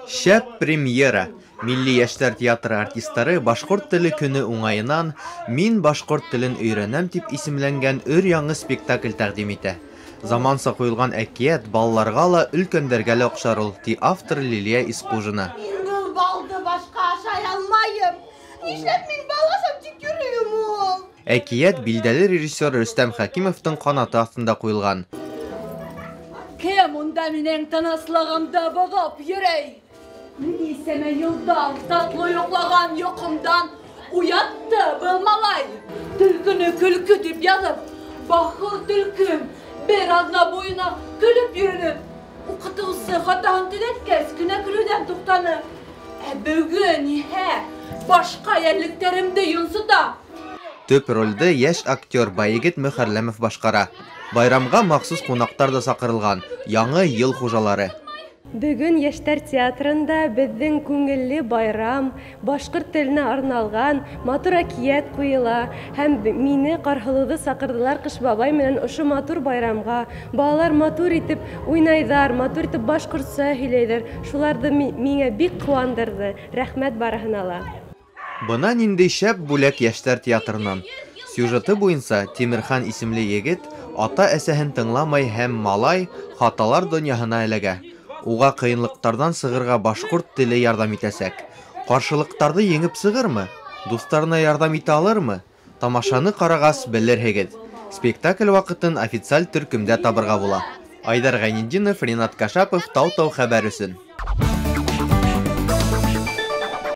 Шәп премьера! Милли йәштәр театры артисттары башҡорт теле көнө уңайынан «Мин башҡорт телен өйрәнәм» тип исемләнгән өр-яңы спектакль тәҡдим итә. Заманса ҡуйылған әкиәт балаларға ла, өлкәндәргә лә оҡшар ул, ти автор Лилия Исҡужина. Мин был балды башҡа ашай алмайым. Нишләп мин бал ашап тик йөрөйөм ул? Әкиәт билдәле режиссер Рөстәм Хәкимовтың ҡанаты аҫтында ҡуйылған. Кем унда минең тыныслығымды боҙоп йөрөй? Нисәмә йылдан татлы йоҡлаған йоҡомдан уятты был малай. Төлкөнө көлкө тип яҙып, бахыр төлкөм бер аҙна буйына көлөп йөрөнө. Уҡытыусы хатаһын төҙәткәс кенә көлөүҙән туҡтаны. Ә бөгөн иһә башҡа йәнлектәремде йонсота. Төп ролде йәш актер Байегет Мөхәрләмов башҡара. Байрамға махсус ҡунаҡтар ҙа саҡырылған, яңы йыл хужалары. Бөгөн Йәштәр театрында беҙҙең күңелле байрам, башҡорт теленә арналған матур әкиәт ҡуйыла һәм мине Ҡарһылыуҙы саҡырҙылар Ҡыш бабай менән ошо матур байрамға. Балалар матур итеп уйнайҙар, матур итеп башҡортса һөйләйҙәр. Шуларҙы миңә бик ҡыуандырҙы. Рәхмәт барыһына ла. Бына ниндәй шәп бүләк Йәштәр театрынан. Сюжеты буйынса Тимерхан исемле егет ата-әсәһен тыңламай һәм малай хаталар донъяһына эләгә. Уға ҡыйынлыҡтарҙан сығырға башҡорт теле ярҙам итәсәк. Ҡаршылыҡтарҙы еңеп сығырмы? Дуҫтарына ярҙам итә алырмы? Тамашаны ҡарағас белерһегеҙ. Спектакль ваҡытын официаль төркөмдә табырға була. Айҙар Ғәйнетдинов, Ринат Кашапов, Тау-Тау хәбәр өсөн.